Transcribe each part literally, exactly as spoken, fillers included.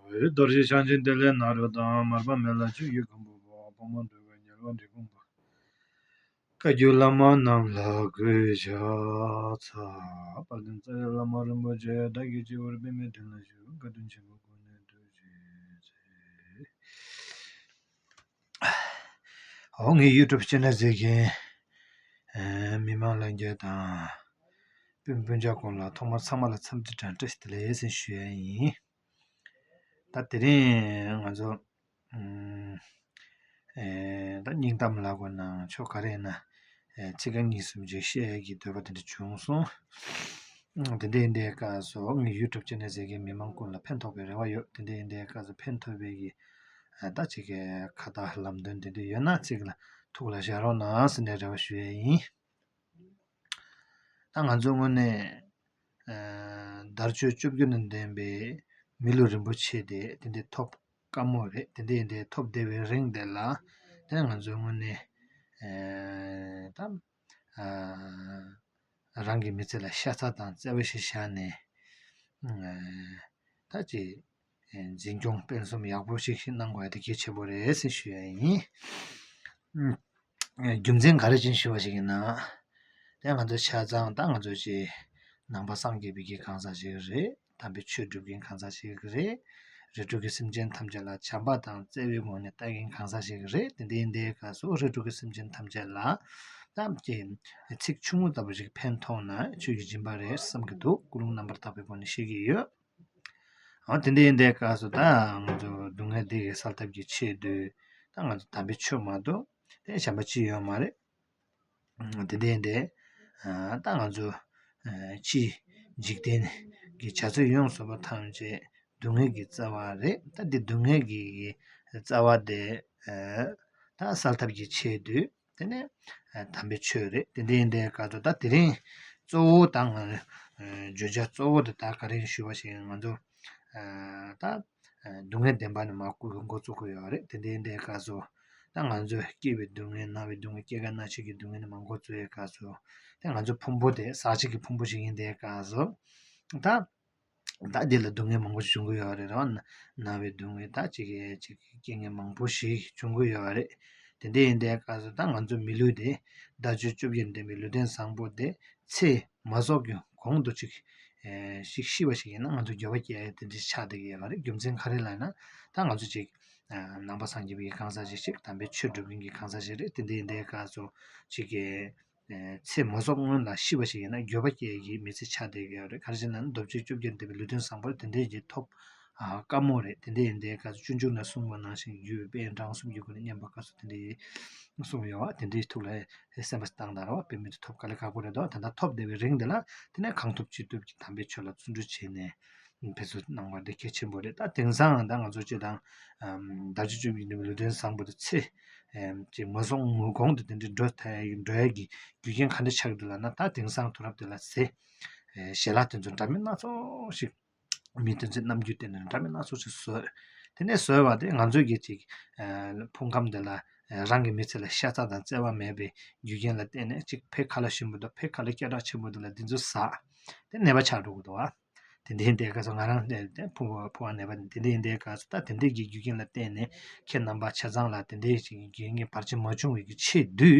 རྡོ་རྗེ་འཆང་ཆེན་ཏེ་ལོ་ནཱ་རོ་དང་། མར་པ་མི་ལ་ཆོས་ཀྱི་མགོན་པོ་དཔའ་མོ་འདུལ་བའི་ཉེ་ལམ་འབྲི་གུང་པ། བཀའ་བརྒྱུད་བླ་མ་རྣམས་ལ་གུས་ཕྱག་འཚལ། དཔལ་ལྡན་རྩ་བའི་བླ་མ་རིན་པོ་ཆེ་བདག་གི་སྤྱི་བོར་པདྨའི་གདན་ལ་བཞུགས། བཀའ་དྲིན་ཆེན་པོའི་སྒོ་ནས་ཐུགས་རྗེ་ཆེ། འོ་ངའི་ཡུ་ཊུབ་ཆེ་ནལ་གཟིགས་མཁན་མི་མང་ལྷན་རྒྱས་དང་སྤུན་སྤུན་ཆ་ཀུན་ལ་ཐོག་མར་ཚང་མ་ལ་འཚམས་འདྲི་དང་བཀྲ་ཤིས་བདེ་ལེགས་ཟེར་ཞུ་ཡ་ཡིན། ད་དེ་རིང་ང་ཚོ་ཨ་ད་སྙིང་གཏམ་ལབ་དགོས་ན་ཆོ་ག་རེ་ཡིན་ན་ཚིག་རྐང་གཉིས་གསུམ་ཅིག་བཤད་ཡ་གི་འདོད་པ་དེ་འདྲ་བྱུང་སོང་། དེ་འདྲ་ཡིན་དུས་སྐབས་སུ་ངའི་ཡུ་ཊུབ་ཆེ་ནལ་གཟིགས་མཁན་མི་མང་ཀུན་ལ་ཕན་ཐོགས་པའི་རེ་བ་ཡོད། དེ་འདྲ་ཡིན་དུས་སྐབས་སུ་ཕན་ཐོགས་པའི་གི་ད་ཅིག་གི་ཁ་བརྡ་ལམ་སྟོན་དེ་འདྲ་ཡོད་ན་ཅིག་ལ་ཐུགས་ལ་བཞག་རོགས་གནང་ཟེར་ནས་རེ་བ་ཞུ་ཡས་ཡིན། ད་ང་ཚོ་དངོས་གནས་ཨ་དལ་འབྱོར་བཅོ་བརྒྱད་ནས་ལྡན་པའི་མི་ལུས་རིན་པོ་ཆེ་དེ་དེ་འདྲ་ཐོབ་དཀའ་མོ་རེད། དེ་འདྲ་ཡིན་དུས་ཐོབ་བསྡད་པའི་རིང་དེ་ལ་དེ་ང་ཚོ་དངོས་གནས་ཨ་ད་ཨ་རང་གི་མི་ཚེ་ལ་ཤ་ཚ་དང་བརྩེ་བ་ཞིག་བཞག་ནས་ཨ་ད་ཅིག་འཛིན་སྐྱོང་སྤེལ་གསུམ་ཡག་པོ་ཞིག་ཞིག་གནང་དགོས་ཡ་དེ་གལ་ཆེན་པོ་རེད་ཟེར་ཞུ་ཡ་ཡིན། རྒྱུ་མཚན་ག་རེ་བྱས་ཞུ་བ་ཞིག་ཡིན་ན། དེ་ང་ཚོ་ཆ་ཚང་ད་ང་ཚོ་ཅིག་ནང་པ་སངས་རྒྱས་པའི་གི་གང་ཟག་ཞིག་རེད། དམ་པའི་ཆོས་སྒྲུབ་མཁན་གང་ཟག་ཞིག་རེད། རིགས་དྲུག་གི་སེམས་ཅན་ཐམས་ཅད་ལ་བྱམས་པ་དང་བརྩེ་བའི་ངང་ནས་ལྟ་མཁན་གང་ཟག་ཞིག་རེད། དེ་འདྲ་ཡིན་དུས་སྐབས་སུ་རིགས་དྲུག་གི་སེམས་ཅན་ཐམས་ཅད་ལ་ད་ཅིག་ཚིག་ཆུང་ངུ་ལྟ་བུ་ཞིག་ཕན་ཐོགས་ན་ཆོས་ཀྱི་སྦྱིན་པ་རེད་བསམ་གྱི་འདུག་ཀུན་སློང་རྣམ་པར་དག་པའི་སྒོ་ནས་བཤད་ཀྱི་ཡོད། འོ་དེ་འདྲ་ཡིན་དུས་སྐབས་སུ་ད་ང་ཚོ་སྡུག་བསྔལ་འདི་གི་སེལ་ཐབས་ཀྱི་ཆེད་དུ་ད་ང་ཚོ་དམ་པའི་ཆོས་མ་གཏོགས་དེ་གཞན་པ་ཅི་ཡོད་མ་རེད། དེ་འདྲ་ཡིན་དུས་ད་ང་ཚོ་ཕྱི་འཇིག་རྟེན་གྱི་བྱ་རྩོལ་ཡོངས་སུ་རྫོགས་པ་ཐམས་ཅད་སྡུག་བསྔལ་གྱི་རྩ་བ་རེད། ད་འདི་སྡུག་བསྔལ་གྱི་རྩ་བ་དེ་ད་སེལ་ཐབས་ཀྱི་ཆེད་དུ། དེ་ནས་དམ་པའི་ཆོས་རེད། དེ་འདྲ་ཡིན་དུས་སྐབས་སུ་ད་དེ་རིང་གཙོ་བོ་ད་ང་བརྗོད་བྱ་གཙོ་བོ་དེ་ད་ག་རེ་ཞུ་བ་ཞིག་ང་ཚོ་ད་སྡུག་བསྔལ་བདེན་པ་ནས་མར་འགོ་འགོ་བཙུགས་དགོས་ཡོད་རེད། དེ་འདྲ་ཡིན་དུས་སྐབས་སུ་ད་ང་ཚོ་སྐྱེ་བའི་སྡུག་བསྔལ་ན་བའི་སྡུག་བསྔལ་སྐྱེ་རྒ་ན་འཆི་གི་སྡུག་བསྔལ་ནས་མར་འགོ་བཙུགས་ཡས་སྐབས་སུ་དེ་ང་ཚོ་ཕུང་པོ་དེ་ཟག་བཅས་ཀྱི་ཕུང་པོ་ཞིག་ཡིན་དུས་སྐབས་སུ་ད། ད་འདི་ལ་སྡུག་བསྔལ་མང་པོ་ཞིག་འབྱུང་གི་ཡོད་རེད་ར། ན་བའི་སྡུག་བསྔལ་ད་ཅིག་གི་ཅིག་གི་རྐྱེན་ངན་མང་པོ་ཞིག་འབྱུང་གི་ཡོད་རེད། དེ་འདྲ་ཡིན་དུས་སྐབས་སུ་ད་ང་ཚོ་མི་ལུས་དེ་དལ་འབྱོར་བཅོ་བརྒྱད་ལྡན་པའི་ལུས་རྟེན་བཟང་པོ་དེ་ཚེ་མ་རྫོགས་ཀྱི་གོང་དུ་ཅིག་ཨེ་ཞིག་ཤི་བ་ཞིག་ཡིན་ན་ང་ཚོ་འགྱོད་པ་སྐྱེ་ཡ་དེ་འདྲ་ཆགས་བསྡད་ཀྱི་ཡོད་རེད། རྒྱུ་མཚན་ག་རེ་ལབ་ན་ད་ང་ཚོ་ཅིག་ནང་པ་སངས་རྒྱས་པའི་གང་ཟག་ཞིག་ཅིག་དམ་པའི་ཆོས་སྒྲུབ་མཁན་གྱི་གང་ཟག་ཞིག་རེད། དེ་འདྲ་ཡིན་དུས་སྐབས་སུ་ཅིག་གི་ཚེ་མ་རྫོགས་སྔོན་ལ་ཤི་བ་ཞིག་ཡིན་ན་འགྱོད་པ་སྐྱེ་ཡི་མི་ཚེ་ཆགས་བསྡད་ཀྱི་ཡོད་རེད། ག་རེ་ཟེར་ན་འདུ་བྱེད་བཅོ་བརྒྱད་ལྡན་པའི་ལུས་རྟེན་བཟང་པོ་དེ་འདྲའི་ཅིག་ཐོབ་དཀའ་མོ་རེད། དེ་འདྲ་ཡིན་དུས་སྐབས་སུ་སྤྱོད་འཇུག་ན་གསུངས་པ་ནང་བཞིན་རྒྱུ་དཔེ་འབྲང་གསུམ་གྱི་སྒོ་ནས་མཉམ་པ་སྐབས་སུ་དེ་འདྲའི་གསུངས་ཡོད་བ། དེ་འདྲའི་ཐུགས་ལ་སེམས་པ་བཏང་དང་ར་བ་དཔེ་མི་དེ་ཐོབ་དཀའ་ལས་ཁག་པོ་རེད་དོ། ད་ལྟ་ཐོབ་བསྡད་པའི་རིང་དེ་ལ་དེ་ནས་གང་ཐུབ་ཅི་ཐུབ་ཀྱིས་དམ་པའི་ཆོས་ལ་བརྩོན་འགྲུས་བྱས་ནས། འབད་རྩོལ་གནང་བ་འདི་གལ་ཆེན་པོ་རེད། ད་དེང་སང་ད་ང་ཚོ་སྤྱིར་བཏང་ཨམ་དལ་འབྱོར་བཅོ་བརྒྱད་ལྡན་པའི་ལུས་རྟེན་བཟང་པོ་དེ་ཚེ་ཨམ་ཅིག་མ་སོང་ངུ་གོང་དུ་དེ་འདྲའི་འགྲོ་ཐལ་འགྲོ་ཡ་གི་རྒྱུ་རྐྱེན་ག་འདྲ་ཆགས་ཀྱི་འདུག་ལབ་ན། ད་དེང་སང་དུས་རབས་དེ་ལ་ཟས་ཨེ་ཞལ་ལག་དེ་ཚོ་འདྲ་མིན་སྣ་ཚོགས་ཤིག་མི་དེ་ཚོའི་རྣམ་འགྱུར་བལྟས་ནས་འདྲ་མིན་སྣ་ཚོགས་ཤིག་བཟོས། དེ་ནས་བཟོས་པ་དེ་ང་ཚོ་གི་ཅིག་ཨེ་ཕུང་ཁམས་དེ་ལ་ཨེ་རང་གི་མི་ཚེ་ལ་ཤ་ཚ་དང་བརྩེ་བ་མེད་པའི་རྒྱུ་རྐྱེན་ལ་བརྟེན་ནས་ཅིག་ཕའི་ཁ་ལག་ཞིམ་པོ་དང་ཕའི་ཁ་ལག་སྐད་གྲགས་ཆེན་པོ་དེ་ལ་དེ་ཚོ་ཟ། དེ་ནད་པ་ཆགས་འགྲོ་གི་འདུག་བ། དེ་འདྲའི་འདས་སྐབས་སུ་ང་རང་དེ་དེ་ཕུང་བོ་ཕུང་བ་ནད་པ་དེ་འདྲའི་འདས་སྐབས་སུ་ད་དེ་འདྲའི་གི་རྒྱུ་རྐྱེན་ལ་བརྟེན་ནས་ཁྱེད་རྣམ་པ་ཆ་ཚང་ལ་དེ་འདྲའི་ཞིག་རྒྱུ་རྐྱེན་བར་ཆད་མ་བྱུང་བའི་གི་ཆེད་དུ་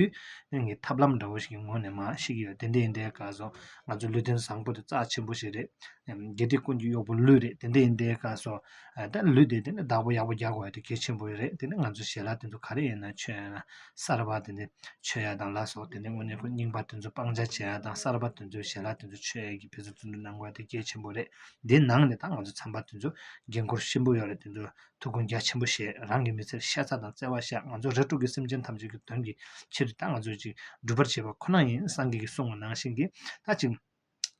ངས་ཐབས་ལམ་འདྲ་བོ་ཞིག་གི་ངོས་ནས་མར་ཤེས་ཀྱི་ཡོད། དེ་འདྲའི་འདས་སྐབས་སུ་ང་ཚོ་ལུས་རྟེན་བཟང་པོ་དེ་རྩ་ཆེན་པོ་ཞིག་རེད། དགེ་སྡིག་ཀུན་གྱི་གཡོག་པོ་ལུས་རེད། དེ་འདྲའི་འདས་སྐབས་སུ་ད་ལུས་དེ་དེ་ནི་བདག་པོ་ཡག་པོ་རྒྱག་དགོས་ཡ་དེ་གལ་ཆེན་པོ་རེད། དེ་ནི་ང་ཚོ་ཞལ་ལག་དེ་ཚོ་ག་རེ་ཡིན་ན་མཆོད་ཡ་ན་གསར་པ་དེ་འདྲ། མཆོད་ཡ་དང་ལ་སོགས་དེ་འདྲའི་དངོས་གནས་ཁོ་རྙིང་པ་དེ་ཚོ་སྤང་བྱ་བྱེད་ཡ་དང་གསར་པ་དེ་ཚོའི་ཞལ་ལག་དེ་ཚོ་མཆོད་ཡ་གི་དཔེ་ཚོ་བརྩོན་འགྲུས་གནང་དགོས་ཡ་དེ་གལ་ཆེན་པོ་རེད། འདིའི་ནང་ནས་ད་ང་ཚོ་ཚན་པ་དེ་ཚོ་འགན་ཁུར་ཆེན་པོ་ཡོད་རེད། དེ་ཚོ་ཐུགས་ཁུར་རྒྱ་ཆེན་པོ་བཞེས། རང་གི་མི་ཚེར་ཤ་ཚ་དང་བརྩེ་བ་བཞག་ང་ཚོ་རིགས་དྲུག་གི་སེམས་ཅན་ཐམས་ཅད་ཀྱི་དོན་གྱི་ཕྱིར་ད་ང་ཚོས་ཅིག་སྒྲུབ་པར་བྱེད་པ་ཁོ་ན་ཡིན། སངས་རྒྱས་ཀྱིས་གསུངས་པ་ནང་བཞིན་གྱི་ད་ཅིག་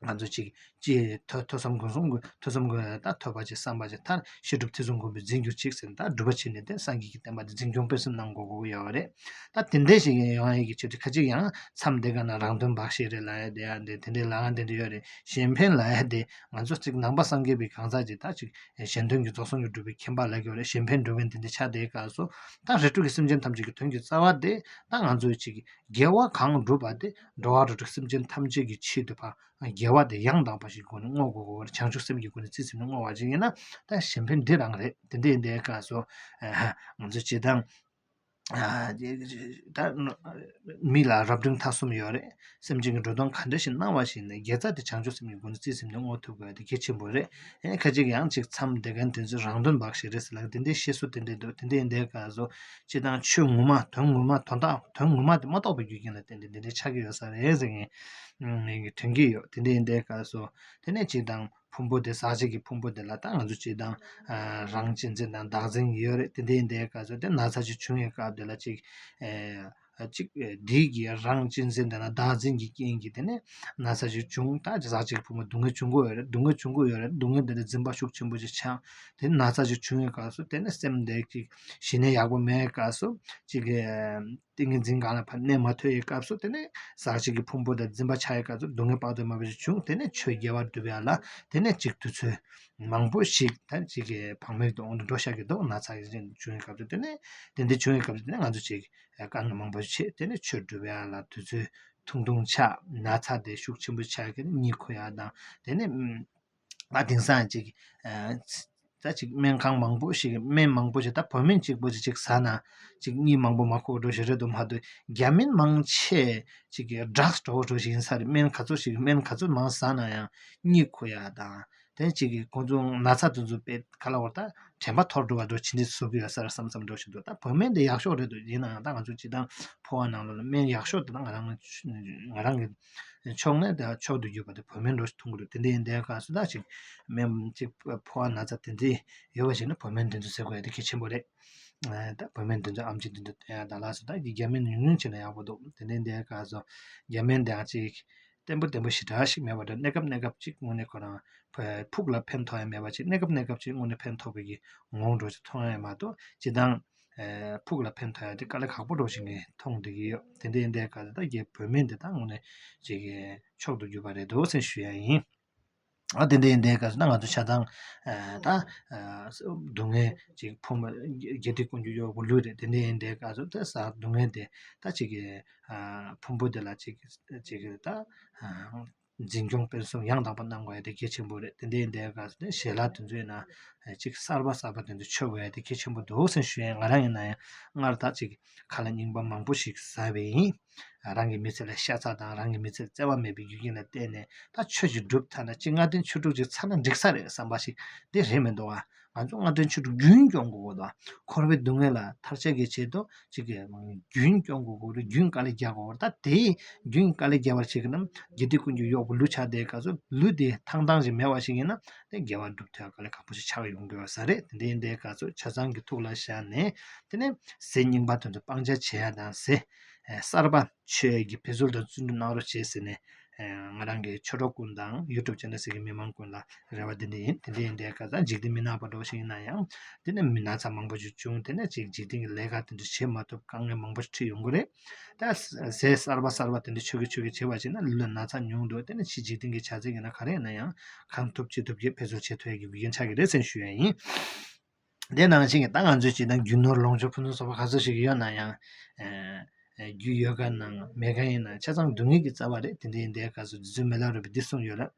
ང་ཚོ་ཅིག་ཅིག་ཐོས་ཐོས་བསམ་སྒོམ་གསུམ་གྱི་ཐོས་བསམ་གྱི་ད་ཐོས་པ་ཅིག་བསམ་པ་ཅིག་མཐར་བཤད་སྒྲུབ་ཐོས་བསམ་སྒོམ་པའི་འཛིན་གྱུར་ཅིག་ཟེར་ནས་ད་སྒྲུབ་པ་བྱས་ནས་དེ་སངས་རྒྱས་ཀྱི་བསྟན་པ་འདི་འཛིན་སྐྱོང་སྤེལ་གསུམ་གནང་དགོས་དགོས་ཀྱི་ཡོད་རེད། ད་དེ་འདྲ་ཞིག་ཡོང་ཡས་ཀྱི་ཆེད་དུ་ཁ་ཅིག་ཡང་མཚམས་དེ་ག་ན་རང་དོན་བག་ཞིག་རེད་ལབ་ཡ་དེ་ཡང་དེ་དེ་འདྲའི་ལབ་ཡ་དེ་འདྲ་ཡོད་རེད། གཞན་ཕན་ལབ་ཡ་དེ་ང་ཚོ་ཅིག་ནང་པ་སངས་རྒྱས་པའི་གང་ཟག་ཅིག་ད་ཅིག་གཞན་དོན་གྱི་རྫོགས་སངས་རྒྱས་སྒྲུབ་པའི་མཁྱེན་པ་ལབ་ཀྱི་ཡོད་རེད། གཞན་ཕན་སྒྲུབ་མཁན་དེ་འདྲ་ཆགས་བསྡད་སྐབས་སུ་ད་རིགས་དྲུག་གི་སེམས་ཅན་ཐམས་ཅད་ཀྱི་དོན་གྱི་རྩ་བ་དེ་ད་ང་ཚོས་ཅིག་དགེ་བ་གང་བསྒྲུབས་པ་དེ་འགྲོ་བ་རིགས་དྲུག་སེམས་ཅན་ཐམས་ཅད་ཀྱི་ཆེད་དུ་ཕར་དགེ་བ་ བ་དེ་ཡང་དག་པ་ཞིག་སྒོ་ནས་བསྔོ་དགོས་ཀྱི་ཡོད་རེད། བྱང་ཆུབ་སེམས་ཀྱི་སྒོ་ནས་རྩིས་ཟིན་ནས་བསྔོ་བ་ཞིག་ཡིན་ན་ད་གཞན་ཕན་འདི་རང་རེད། དེ་འདྲ་ཡིན་དུས་སྐབས་སུ་ང་ཚོ་སྤྱིར་བཏང་ད་མི་ལ་རབ་འབྲིང་ཐ་གསུམ་ཡོད་རེད། སེམས་ཅན་གྱི་འགྲོ་དོན་ག་འདྲ་ཞིག་གནང་བ་ཞིག་ཡིན་ན་དགེ་རྩ་དེ་བྱང་ཆུབ་སེམས་ཀྱི་སྒོ་ནས་རྩིས་ཟིན་ནས་བསྔོ་ཐུབ་དགོས་དེ་གལ་ཆེན་པོ་རེད། ཨེ་ཁ་ཅིག་ཡང་ཅིག་མཚམས་བསྡད་མཁན་དེ་ཚོས་རང་དོན་བག་ཞིག་རེད་ཟེར་ལ་དེ་འདྲའི་བཤད་སྲོལ་དེ་འདྲ་འདུག་དེ་འདྲ་ཡིན་དུས་སྐབས་སུ་སྤྱིར་བཏང་ཆོས་ངོ་མ་དོན་ངོ་མ་དོན་དག་དོན་ངོ་མ་དེ་མ་རྟོགས་པའི་རྒྱུ་རྐྱེན་ལ་བརྟེན་ཏེ་འདི་འདྲའི་ཆགས་ཀྱི་ཡོད་ས་རེད་ཟེར་མཁན་དྲན་གྱི་ཡོད། དེ་འདྲ་ཡིན་དུས་སྐབས་སུ་དེ་ནས་སྤྱིར་བཏང་ཕུང་པོ་དེ་ཟག་བཅས་ཀྱི་ཕུང་པོ་དེ་ལ་ད་ང་ཚོ་སྤྱིར་བཏང་རང་གཅེས་འཛིན་དང་བདག་འཛིན་ཡོད་རེད། དེ་འདྲ་ཡིན་དུས་སྐབས་སུ་དེ་ན་ཚ་ཅིག་བྱུང་བའི་སྐབས་དེ་ལ་ཅིག་ཅིག་འདི་གི་རང་གཅེས་འཛིན་དང་བདག་འཛིན་གྱི་རྐྱེན་གྱིས་དེ་ནས་ན་ཚ་ཅིག་བྱུང་། ད་ཟག་བཅས་ཀྱི་ཕུང་པོ་སྡུག་བསྔལ་བྱུང་གི་ཡོད་རེད། སྡུག་བསྔལ་བྱུང་གི་ཡོད་རེད། སྡུག་བསྔལ་དེ་ལ་འཛིན་པ་ཤུགས་ཆེན་པོ་ཅིག་ཆགས། དེ་ན་ཚ་ཅིག་བྱུང་བའི་སྐབས་སུ་དེ་ནས་སེམས་དེ་ཅིག་ཞི་གནས་ཡག་པོ་མེད་པའི་སྐབས་སུ་ཅིག་གི་ཏིང་ངེ་འཛིན་སྒང་ལ་ཕར་གནས་མ་ཐུབ་པའི་སྐབས་སུ་དེ་ནས་ཟག་བཅས་ཀྱི་ཕུང་པོ་དང་འཛིན་པ་ཆགས་པའི་སྐབས་སུ་སྡུག་བསྔལ་དཔག་ཏུ་མེད་པ་ཞིག་བྱུང་། དེ་ནས་ཆོས་དགེ་བ་སྒྲུབ་ཡ་ལ་དེ་ནས་ཅིག་དུས་ཚོད་མང་པོ་ཞིག་ད་ཅིག་གི་བག་མེད་དུ་འོང་དུ་འགྲོ་ཤག་གི་འདུག་ན་ཚ་གི་བྱུང་བའི་སྐབས་སུ་དེ་ནས་དེ་འདྲ་བྱུང་བའི་སྐབས་སུ་དེ་ནས་ང་ཚོ་ཅིག་དཀའ་ངལ་མང་པོ་ཞིག་འཕྲད། དེ་ནས་ཆོས་སྒྲུབ་ཡ་ལ་དུས་ཚོད་ཐུང་ཐུང་ཆགས། ན་ཚ་དེ་ཤུགས་ཆེན་པོ་ཆགས་ཀྱི་གཉིད་ཁུག་ཡ་དང་དེ་ནས་ཨ་དེང་སང་ཅིག་ཨ་ད་ཅིག་སྨན་ཁང་མང་པོ་ཞིག་སྨན་མང་པོ་ཞིག་ད་བོད་སྨན་གཅིག་པོ་ཅིག་ཅིག་ཟ་ན་ཅིག་གཉིད་མང་པོ་མ་ཁུག་འགྲོ་ཞིག་རེད་འདུག་མ་གཏོགས་རྒྱ་སྨན་མང་ཆེ་ཅིག་གི་ཌག་སི་འདྲ་བོ་འདྲ་ཞིག་ཡིན་ས་རེད། སྨན་ག་ཚོད་ཞིག་སྨན་ག་ཚོད་མང་ཟ་ན་ཡང་གཉིད་ཁུག་ཡ་དང་དེ་ཅིག་གི་ཁོང་ཚོ་ན་ཚ་དེ་ཚོ་དཔེ་ག་ལ་བར་ད་དྲན་པ་འཐོར་འགྲོ་བ་འདྲ་ཇི་འདྲ་བཟོ་གི་ཡོད་ས་རེད་བསམ་བསམ་འདྲ་ཞིག་འདུག་ད་བོད་སྨན་དེ་ཡག་ཤོས་རེད་འདུག་ཡིན་ནའང་ད་ང་ཚོ་སྤྱིར་བཏང་ཕོ་བ་ནང་ལོགས་ལ་སྨན་ཡག་ཤོས་དེ་ད་ང་རང་ང་རང་གི་ཕྱོགས་ནས་ད་མཆོག་ཏུ་གྱུར་པ་དེ་བོད་སྨན་འདྲ་ཞིག་འཐུང་གི་འདུག་དེ་འདྲ་ཡིན་དུས་སྐབས་སུ་ད་ཅིག་སྨན་ཅིག་ཕོ་བ་ན་ཚ་དེ་འདྲ་ཡོད་པ་ཞིག་ན་བོད་སྨན་དེ་ཚོ་ཟ་དགོས་ཡ་དེ་གལ་ཆེན་པོ་རེད། ཨ་ད་བོད་སྨན་དེ་ཚོ་ཨེམ་ཆི་དེ་ཚོ་བསྟེན་ཡ་ད་ལ་སོགས་ད་རྒྱ་སྨན་ཉུང་ཉུང་བྱས་ན་ཡག་པོ་འདུག་དེ་འདྲ་ཡིན་དུས་སྐབས་སུ་རྒྱ་སྨན་དེ་ཡང་ཅིག་བརྟན་པོ་བརྟན་པོ་ཞེ་དྲག་ཞིག་མེད་པ་འདྲ། གནས་སྐབས་གནས་སྐབས་ཅིག་དངོས་གནས་ཁོ་རང་ཕ་ཕུགས་ལ་ཕན་ཐོགས་ཡ་མེད་པ་ཅིག་གནས་སྐབས་གནས་སྐབས་ཅིག་དངོས་གནས་ཕན་ཐོགས་པའི་གི་ངོ་བོ་འདྲ་ཞིག་མཐོང་ཡ་མ་གཏོགས་སྤྱིར་བཏང་ཨེ་ཕུགས་ལ་ཕན་ཐོགས་ཡ་དེ་དཀའ་ལས་ཁག་པོ་འདྲ་ཞིག་ངས་མཐོང་བསྡད་ཀྱི་ཡོད། དེ་འདྲ་ཡིན་དུས་སྐབས་སུ་ད་རྒྱ་བོད་སྨན་དེ་ད་དངོས་གནས་ཅིག་གི་མཆོག་ཏུ་གྱུར་པ་རེད་འདུག་ཟེར་ཞུ་ཡ་ཡིན། ཨ་དེ་འདྲ་ཡིན་དུས་སྐབས་སུ་ད་ང་ཚོ་ཆ་ཚང་ཨ་ད་ཨ་སྡུག་བསྔལ་ཅིག་ཕུང་པོ་དགེ་སྡིག་ཀུན་གྱི་གཡོག་པོ་ལུས་རེད། དེ་འདྲ་ཡིན་དུས་སྐབས་སུ་ད་ས་སྡུག་བསྔལ་དེ་ད་ཅིག་གི་ཨ་ཕུང་པོ་དེ་ལ་ཅིག་ཅིག་གི་ད་ཨ་འཛིན་སྐྱོང་སྤེལ་གསུམ་ཡང་དག་པ་གནང་དགོས་ཡ་དེ་གལ་ཆེན་པོ་རེད། དེ་འདྲ་ཡིན་དུས་སྐབས་སུ་ད་ཞལ་ལག་དེ་ཚོ་ཡིན་ན་ཅིག་གསར་པ་གསར་པ་དེ་ཚོ་མཆོད་དགོས་ཡ་དེ་གལ་ཆེན་པོ་འདུག་ཟེར་ཞུ་ཡ་ཡིན། ང་རང་ཡིན་ན་ཡང་སྔར་ད་ཅིག་ཁ་ལག་རྙིང་པ་མང་པོ་ཞིག་ཟ་བས་ཡིན། རང་གི་མི་ཚེ་ལ་ཤ་ཚ་དང་རང་གི་མི་ཚེ་ལ་བརྩེ་བ་མེད་པའི་རྒྱུ་རྐྱེན་ལ་བརྟེན་ནས་ད་ཆོས་ཅིག་སྒྲུབ་ཐལ་ན་ཅིག་ལྔ་ལྡན་ཆོས་དྲུག་ཅིག་ཚར་ན་འགྲིག་ས་རེད་བསམ་པ་ཞིག་དེ་རེད་མི་འདུག་ཨ། ང་ཚོ་ལྔ་ལྡན་ཆོས་དྲུག་རྒྱུན་སྐྱོང་དགོས་ཀྱི་འདུག་ཨ། འཁོར་བའི་སྡུག་བསྔལ་ལ་ཐར་ཆེད་ཀྱི་ཆེད་དུ་ཅིག་གི་རྒྱུན་སྐྱོང་དགོས་ཀྱི་རེད། རྒྱུན་དཀའ་ལས་རྒྱག་དགོས་རེད། ད་དེའི་རྒྱུན་དཀའ་ལས་རྒྱག་པར་བྱེད་ཀྱི་རྣམས་དགེ་སྡིག་ཀུན་གྱི་གཡོག་པོ་ལུས་ཆགས་དེའི་སྐབས་སུ་ལུས་དེ་ཐང་ཐང་ཞིག་མེད་པ་ཞིག་ཡིན་ན་དེ་དགེ་བ་སྒྲུབ་ཐུབ་ཡ་དཀའ་ལས་ཁག་པོ་ཞིག་ཆགས་ཡོང་གི་ཡོད་ས་རེད། དེ་འདྲ་ཡིན་དུས་སྐབས་སུ་ཆ་ཚང་གི་ཐུགས་ལ་བཞག་ནས་དེ་ནས་ཟས་རྙིང་པ་དེ་ཚོ་སྤང་བྱ་བྱེད་ཡ་དང་ཟས་ཨེ་གསར་པ་མཆོད་ཡས་ཀྱི་འབད་རྩོལ་དང་བརྩོན་འགྲུས་གནང་རོགས་བྱེད་ཟེར་ནས་ཨེ་ང་རང་གི་ཆོས་གྲོགས་ཀུན་དང་ཡུ་ཊུབ་ཆེ་ནལ་ཟེར་གྱི་མི་མང་ཀུན་ལ་རེ་བ་འདི་འདྲ་ཡིན། དེ་འདྲ་ཡིན་དུས་སྐབས་སུ་འཇིག་རྟེན་མི་ནག་པ་འདྲ་བོ་ཞིག་ཡིན་ན་ཡང་དེ་ནས་མི་ན་ཚ་མང་པོ་ཞིག་བྱུང་། དེ་ནས་ཅིག་འཇིག་རྟེན་གྱི་ལས་ཀ་དེ་འདྲ་བྱེད་མ་ཐུབ་དཀའ་ངལ་མང་པོ་ཞིག་འཕྲད་ཡོང་གི་རེད། ད་ཟས་གསར་པ་གསར་པ་དེ་འདྲ་མཆོད་ཀྱི་མཆོད་ཀྱི་བྱེད་པ་བྱས་ན་ལུས་ལ་ན་ཚ་ཉུང་འགྲོ། དེ་ནས་ཕྱི་འཇིག་རྟེན་གྱི་བྱ་ཚིག་ཡིན་ན་ག་རེ་ཡིན་ན་ཡང་གང་ཐུབ་ཅི་ཐུབ་ཀྱིས་འབད་རྩོལ་བྱེད་ཐུབ་ཡ་གི་རྒྱུ་རྐྱེན་ཆགས་ཀྱི་རེད་ཟེར་ཞུ་ཡ་ཡིན། དེ་ནང་བཞིན་གྱི་ད་ང་ཚོའི་སྤྱིར་བཏང་རྒྱུ་ནོར་ལོངས་སྤྱོད་ཕུན་སུམ་ཚོགས་པ་ག་ཚོད་ཞིག་ཡོད་ན་ཡང་། རྒྱུ་ཡོད་ག་ནང་མེད་ག་ཡིན་ན་ཆ་ཚང་སྡུག་བསྔལ་གྱི་རྩ་བ་རེད། དེ་འདྲ་ཡིན་དུས་སྐབས་སུ་རྗེ་བཙུན་མི་ལ་རས་པས་འདི་གསུངས་ཡོད་ལ།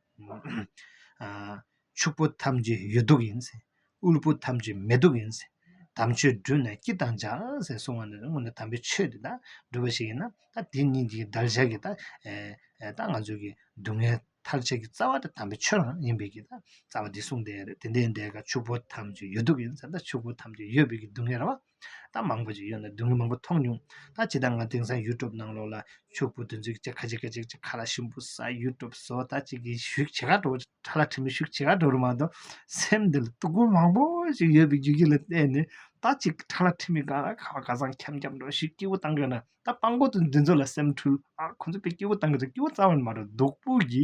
ཕྱུག་པོ་ཐམས་ཅད་ཡོད་སྡུག་ཡིན་ཟེར། དབུལ་པོ་ཐམས་ཅད་མེད་སྡུག་ཡིན་ཟེར། དམ་ཆོས་བསྒྲུབས་ན་སྐྱིད་དང་འཇགས་ཟེར་གསུངས་པ་ནི་དངོས་གནས་དམ་པའི་ཆོས་དེ་དག་བསྒྲུབས་པ་ཞིག་ཡིན་ན་ད་དེ་ཉིད་ཀྱི་བདག་ཅག་གི་ད་ད་ང་ཚོ་གི་སྡུག་བསྔལ་ཐར་བྱེད་ཀྱི་རྩ་བ་དེ་དམ་པའི་ཆོས་རང་ཡིན་པའི་གི་ད་རྩ་བ་འདི་གསུངས་བསྡད་ཡོད་རེད། དེ་འདྲ་ཡིན་དུས་ཕྱུག་པོ་ཐམས་ཅད་ཡོད་སྡུག་ཡིན་ཟེར། ད་ཕྱུག་པོ་ཐམས་ཅད་ཡོད་པའི་གི་སྡུག་བསྔལ་རེད་བ། ད་མང་པོ་ཅིག་ཡོད་ན་སྡུག་བསྔལ་མང་པོ་མཐོང་མྱོང་། ད་ཇི་ལྟར་ང་དེང་སང་ཡུ་ཊུབ་ནང་ལོགས་ལ་ཕྱུག་པོ་དེ་ཚོས་ཅིག་ཁ་ཅིག་ཁ་ཅིག་ཅིག་ཁ་ལག་ཞིམ་པོ་ཟ། ཡུ་ཊུབ་བཟོ། ད་ཅིག་གི་ཤུགས་ཇེ་དགའ་འགྲོ། ཁྲ་ལ་ཁྲི་མི་ཤུགས་ཇེ་དགའ་འགྲོ་རུ་མ་གཏོགས་སེམས་འདི་ལ་སྡུག་པོ་མང་པོ་ཞིག་ཡོད་པའི་རྒྱུ་རྐྱེན་ལ་བརྟེན་ནས་ད་ཅིག་ཁྲ་ལ་ཁྲི་མི་གང་ལ་ཁ་བ་ག་ཚང་འཁྱམ་འཁྱམ་འགྲོ་ཞིག་སྐྱིད་པོ་བཏང་གི་ཡོད་ན། ད་སྤྲང་པོ་དེ་འདི་ཚོ་ལ་སེམས་འཁྲུལ། ཨ་ཁོ་ཚོ་དཔེ་སྐྱིད་པོ་བཏང་གི་འདུག་སྐྱིད་པོ་རྩ་བ་ནས་མ་འགྲོ། སྡུག་པོ་གི་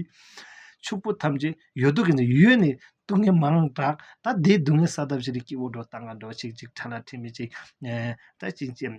ཕྱུག་པོ་ཐམས་ཅད་ཡོད་སྡུག་གི་ཡོད་ནས་སྡུག་བསྔལ་མང་དྲགས། ད་དེ་སྡུག་བསྔལ་ས་ཐབས་ཤིག་རེད། སྐྱིད་པོ་འགྲོ་བཏང་ག་འགྲོ་ཅིག་ཅིག་ཁྲ་ལ་ཁྲི་མི་ཅིག་ཨེ་ད་ཅིག་ཅིག་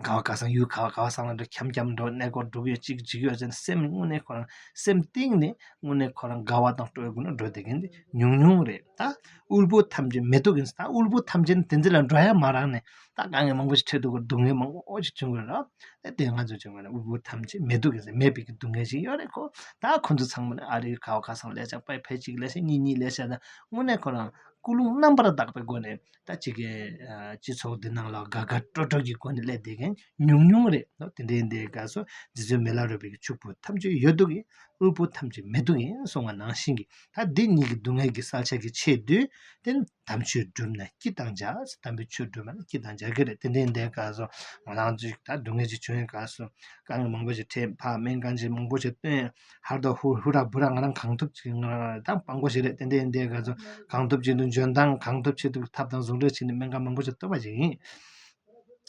ག་བ་ག་ས་ཡུལ་ག་བ་ག་བ་ས་ལ་འགྲོ། འཁྱམ་འཁྱམ་འགྲོ། གནས་སྐོར་འགྲོ་གི་ཡོད། གཅིག་འཇིགས་ཡོད་ཟེར་ན། སེམས་དངོས་གནས་ཁོ་རང་སེམས་གཏིང་ནས་དངོས་གནས་ཁོ་རང་དགའ་བ་དང་སྤྲོ་བའི་སྒོ་ནས་འགྲོ་བསྡད་མཁན་དེ་ཉུང་ཉུང་རེད། ད་དབུལ་པོ་ཐམས་ཅད་མེད་དུ་གིན། ད་དབུལ་པོ་ཐམས་ཅད་དེ་འདི་ལ་འགྲོ་ཡ་མ་རག་ནས་ད་དཀའ་ངལ་མང་པོ་ཞིག་འཕྲད་འདུག་གི། སྡུག་བསྔལ་མང་པོ་ཞིག་བྱུང་གི་རེད། ད་དེ་ང་ཚོ་བྱུང་གི་རེད། དབུལ་པོ་ཐམས་ཅད་མེད་དུ་གིན་ཟེར། མེད་པའི་གི་སྡུག་བསྔལ་ཞིག་ཡོད་རེད་ཁོ། ད་ཁོ་ཚོ་ཚང་མ་ནི་ཨ་རིའི་ག་བ་ག་ས་ལ་ལས་བྱ། ཕ་ཕ་གཅིག་ལས་བྱ། གཉིས་གཉིས་ལས་བྱ། ད་དངོས་གནས་ཁོ་རང་ཀུན་སློང་རྣམ་པར་དག་པའི་སྒོ་ནས་ད་གཅིག་གི་ཨ་སྤྱི་ཚོགས་འདི་ནང་ལ་དགའ་དགའ་སྤྲོ་སྤྲོ་གི་སྒོ་ནས་སླེབས་བསྡད་མཁན་ཉུང་ཉུང་རེད། དེ་འདྲའི་འདི་སྐབས་སུ་རྗེ་བཙུན་མི་ལ་རས་པའི་གི་ཕྱུག་པོ་ཐམས་ཅད་ཡོད་དུ་གིན། དབུལ་པོ་ཐམས་ཅད་མེད་དུ་གིན་གསུངས་པ་ནང་བཞིན་གྱི། ད་འདི་གཉིས་ཀྱི་སྡུག་བསྔལ་གྱི་བསལ་བྱ་གི་ཆེད་དུ་དེ་དམ་ཆོས་བསྒྲུབ་ན་སྐྱིད་དང་འཇགས། དམ་པའི་ཆོས་བསྒྲུབ་ན་སྐྱིད་དང་འཇགས་ཀྱི་རེད། དེ་འདྲའི་འདི་སྐབས་སུ་ང་རང་ཚོས་ད་སྡུག་བསྔལ་ཅིག་བྱུང་བའི་སྐབས་སུ་དཀའ་ངལ་མང་པོ་ཞིག་འཕྲད། ཕར་སྨན་ཁང་ཅིག་མང་པོ་ཞིག་བསྟེན། ཧར་དོ་ཧུ་ཧུ་ར་བུ་ར་ང་རང་གང་ཐུབ་ཅིག་ང་རང་ད་དཔང་པོ་ཞིག་རེད། དེ་འདྲའི་འདི་སྐབས་སུ་གང་ཐུབ་ཅིག་ཏུ་འཇོན་ཐང་གང་ཐུབ་ཅིག་ཏུ་ཐབས་དང་ཟུང་འབྲེལ་བྱས་ནས་སྨན་ཁང་མང་པོ་ཞིག་བསྟེན་པ་ཞིག་ཡིན།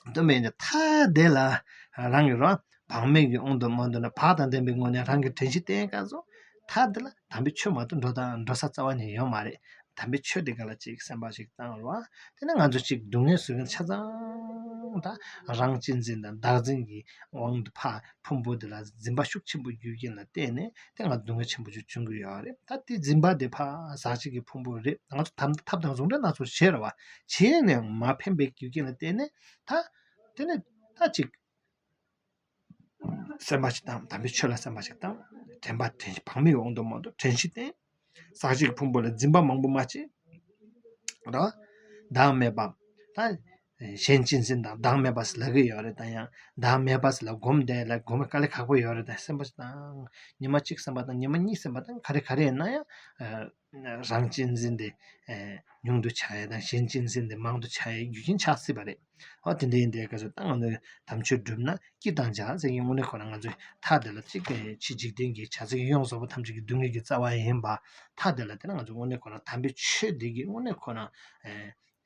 བསྟེན་པའི་མཐའ་དེ་ལ་རང་གི་རོ་བག་མེད་ཀྱི་དབང་དུ་མ་འདོད་ན། བག་དང་ལྡན་པའི་ངོ་ནས་རང་གི་དྲན་ཤེས་བསྟེན་སྐབས་སུ་མཐའ་དེ་ལ་དམ་པའི་ཆོས་མ་གཏོགས་འགྲོ་དང་འགྲོ་ས་རྩ་བ་ནས་ཡོད་མ་རེད། དམ་པའི་ཆོས་དེ་ག་ལ་ཅིག་སེམས་པ་ཞིག་བཏང་རོགས། དེ་ནས་ང་ཚོ་ཅིག་སྡུག་བསྔལ་བཟོད་མཁན་ཆ་ཚང་ད་རང་གཅེས་འཛིན་དང་བདག་འཛིན་གྱི་དབང་དུ་ཕར་ཕུང་པོ་དེ་ལ་འཛིན་པ་ཤུགས་ཆེན་པོ་རྒྱུ་རྐྱེན་ལ་བརྟེན་ནས་དེ་ང་སྡུག་བསྔལ་ཆེན་པོ་ཅིག་བྱུང་གི་ཡོད་རེད། ད་དེ་འཛིན་པ་དེ་ཕར་ཟག་བཅས་ཀྱི་ཕུང་པོ་རེད། ང་ཚོ་ཐབས་ཐབས་དང་ཟུང་འབྲེལ་སྣ་ཚོགས་བྱས་རེད་བ། བྱས་ནས་མ་ཕན་པའི་རྒྱུ་རྐྱེན་ལ་བརྟེན་ནས་ད་དེ་ནས་ད་ཅིག་སེམས་པ་ཞིག་བཏང་། དམ་པའི་ཆོས་ལ་སེམས་པ་ཞིག་བཏང་། དྲན་པ་དྲན་བག་མེད་ཀྱི་དབང་དུ་མ་འདོད། དྲན་ཤེས་བསྟེན། ཟག་བཅས་ཀྱི་ཕུང་པོ་ལ་འཛིན་པ་མང་པོ་མ་བྱེད་རོ། བདག་མེད་པ། ད་གཞན་གཅེས་འཛིན་དང་བདག་མེད་པ་ཟེར་ལབ་ཀྱི་ཡོད་རེད། ད་ཡང་བདག་མེད་པ་ཟེར་ལ་སྒོམ་བསྡད་ལ་སྒོམ་དཀའ་ལས་ཁག་པོ་ཡོད་རེད། ད་སེམས་པ་ཞིག་བཏང་། ཉི་མ་གཅིག་སེམས་པ་བཏང་། ཉི་མ་གཉིས་སེམས་པ་བཏང་། ག་རེ་ག་རེ་ཡིན་ན་ཡང་། རང་གཅེས་འཛིན་དེ་ཉུང་དུ་ཆགས་ཡ་དང་གཞན་གཅེས་འཛིན་དེ་མང་དུ་ཆགས་ཡའི་རྒྱུ་རྐྱེན་ཆགས་སྲིད་པ་རེད། ཨོ་དེ་འདྲ་ཡིན་དུས་སྐབས་སུ་ད་ང་ཚོས་དམ་ཆོས་བསྒྲུབས་ན་སྐྱིད་དང་འཇགས་ཟེར་གྱི་དངོས་གནས་ཁོ་ན་ང་ཚོས་མཐའ་དེ་ལ་གཅིག་ཕྱི་འཇིག་རྟེན་གྱི་བྱ་ཚིག་ཡོངས་རྫོགས་པ་ཐམས་ཅད་ཀྱི་སྡུག་བསྔལ་གྱི་རྩ་བ་ཡིན་པ། མཐའ་དེ་ལ་དེ་ན་ང་ཚོ་དངོས་གནས་ཁོ་ན་དམ་པའི་ཆོས་འདི་གི་དངོས་གནས་ཁོ་ན་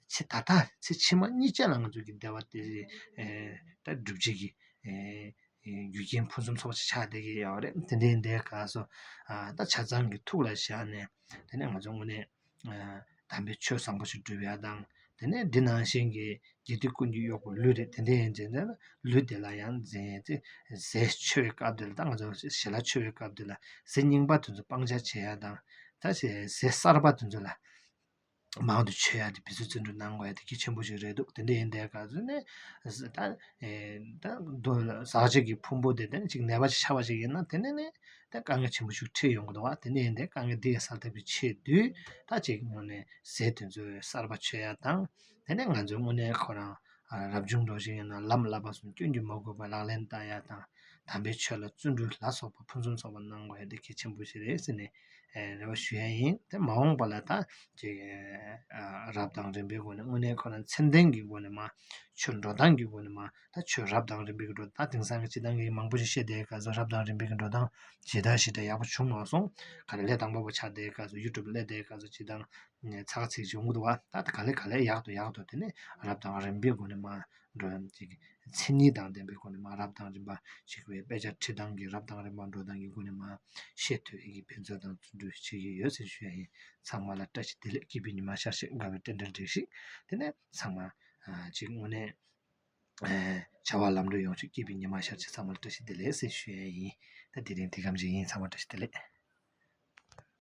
ཚེ་ད་ལྟ་ཚེ་ཕྱི་མ་གཉིས་ཆ་ལ་ང་ཚོ་གི་བདེ་བ་དེ་ད་སྒྲུབ་བྱེད་ཀྱི་རྒྱུ་རྐྱེན་ཕུན་སུམ་ཚོགས་པ་ཆགས་བསྡད་ཀྱི་ཡོད་རེད། དེ་འདྲའི་འདའི་སྐབས་སུ་ད་ཆ་ཚང་གི་ཐུགས་ལ་བཞག་ནས་དེ་ནས་ང་ཚོ་དངོས་གནས་དམ་པའི་ཆོས་བཟང་པོ་ཞིག་སྒྲུབ་ཡ་དང་། དེ་ནས་འདི་ནང་བཞིན་གྱི་དགེ་སྡིག་ཀུན་གྱི་གཡོག་པོ་ལུས་རེད། དེ་འདྲའི་ཡན་ཆད་ལ་ལུས་དེ་ལ་ཡང་འཛིན་ཏེ་ཟས་མཆོད་པའི་སྐབས་དེ་ལ་ད་ང་ཚོ་ཞལ་ལག་མཆོད་པའི་སྐབས་དེ་ལ་ཟས་རྙིང་པ་དེ་ཚོ་སྤང་བྱ་བྱེད་ཡ་དང་། ད་ཟས་གསར་པ་དེ་ཚོ་ལ་མང་དུ་མཆོད་ཡ་དེ་བེད་སྤྱོད་བརྩོན་འགྲུས་གནང་དགོས་ཡ་དེ་གལ་ཆེན་པོ་ཞིག་རེད་འདུག་དེ་འདྲ་ཡིན་དུས་སྐབས་སུ་ནས་ད་ཨེ་ད་རྡོ་ཟག་བཅས་ཀྱི་ཕུང་པོ་དེ་དེ་ནས་ཅིག་ནད་པ་ཞིག་ཆགས་པ་ཞིག་ཡིན་ན་དེ་ནས་ནས་ད་དཀའ་ངལ་ཆེན་པོ་ཞིག་འཕྲད་ཡོང་གི་འདུག་བ། དེ་ནས་ཡིན་དུས་དཀའ་ངལ་འདི་ཡི་སེལ་ཐབས་ཀྱི་ཆེད་དུ་ད་ཅིག་དངོས་གནས་ཟས་དེ་ཚོ་གསར་པ་མཆོད་ཡ་དང་། དེ་ནས་ང་ཚོའི་དངོས་གནས་ཁོ་རང་རབ་བྱུང་འགྲོ་བཞིན་ཡིན་ན་ལམ་བསླབ་པ་གསུམ་སྐྱོན་གྱིས་མ་གོས་པ་ལག་ལེན་བསྟར་ཡ་དང་། དམ་པའི་ཆོས་ལ་བརྩོན་འགྲུས་ལ་སོགས་པ་ཕུན་སུམ་ཚོགས་པ་གནང་དགོས་ཡ་དེ་གལ་ཆེན་པོ་ཞིག་རེད་ཟེར་ནས། ཨེ་རེ་བ་ཞུ་ཡ་ཡིན། དེ་མ་འོངས་པ་ལ་ད་ཅིག་ཨ་རབ་དང་རིམ་པའི་སྒོ་ནས་དངོས་གནས་ཁོ་ན་མཚན་ལྡན་གྱི་སྒོ་ནས་མ་ཆོས་འགྲོ་སྟངས་ཀྱི་སྒོ་ནས་མ་ད་ཆོས་རབ་དང་རིམ་པའི་འགྲོ་ད་དེང་སང་གི་སྤྱི་བཏང་གི་མང་པོ་ཞིག་བཤད་བསྡད་ག་ཚོད་རབ་དང་རིམ་པའི་འགྲོ་སྟངས་ཇི་ལྟར་ཞིག་ད་ཡག་པོ་བྱུང་མ་སོང་། ག་རེ་ལས་དང་པོ་པོ་ཆགས་བསྡད་ག་ཚོད་ཡུ་ཊུབ་སླེབས་བསྡད་ག་ཚོད་སྤྱི་བཏང་ཚགས་ཚིག་བྱུང་གི་འདུག་བ། ད་ག་ལེ་ག་ལེ་ཡག་ཏུ་ཡག་ཏུ་དེ་ནས་རབ་དང་རིམ་པའི་སྒོ་ནས་མ་འགྲོ་ཡ་ཅིག་མཚན་ཉིད་དང་ལྡན་པའི་སྒོ་ནས་མ་རབ་དང་རིམ་པ་ཞིག་བའི་དཔེ་ཆ་ཁྲིད་སྟངས་ཀྱི་རབ་དང་རིམ་པ་འགྲོ་སྟངས་ཀྱི་སྒོ་ནས་མ་བཤད་ཐུབ་ཡས་ཀྱི་ཕན་ཚུན་དང་བརྩོན་འགྲུས་བྱེད་ཀྱི་ཡོད་ཟེར་ཞུ་ཡ་ཡིན། ཚང་མ་ལ་བཀྲ་ཤིས་བདེ་ལེགས། སྐྱིད་པའི་ཉི་མ་ཤར་ཅིག་དགའ་བའི་རྟེན་འབྲེལ་འགྲིགས་ཤིག་དེ་ནས་ཚང་མ་ཅིག་དངོས་གནས་བྱ་བ་ལམ་འགྲོ་ཡོང་ཅིག་སྐྱིད་པའི་ཉི་མ་ཤར་ཅིག་ཚང་མ་ལ་བཀྲ་ཤིས་བདེ་ལེགས་ཟེར་ཞུ་ཡ་ཡིན། ད་དེ་རིང་དེ་གམ་ཅིག་ཡིན། ཚང་མ་བཀྲ་ཤིས་བདེ་ལེགས།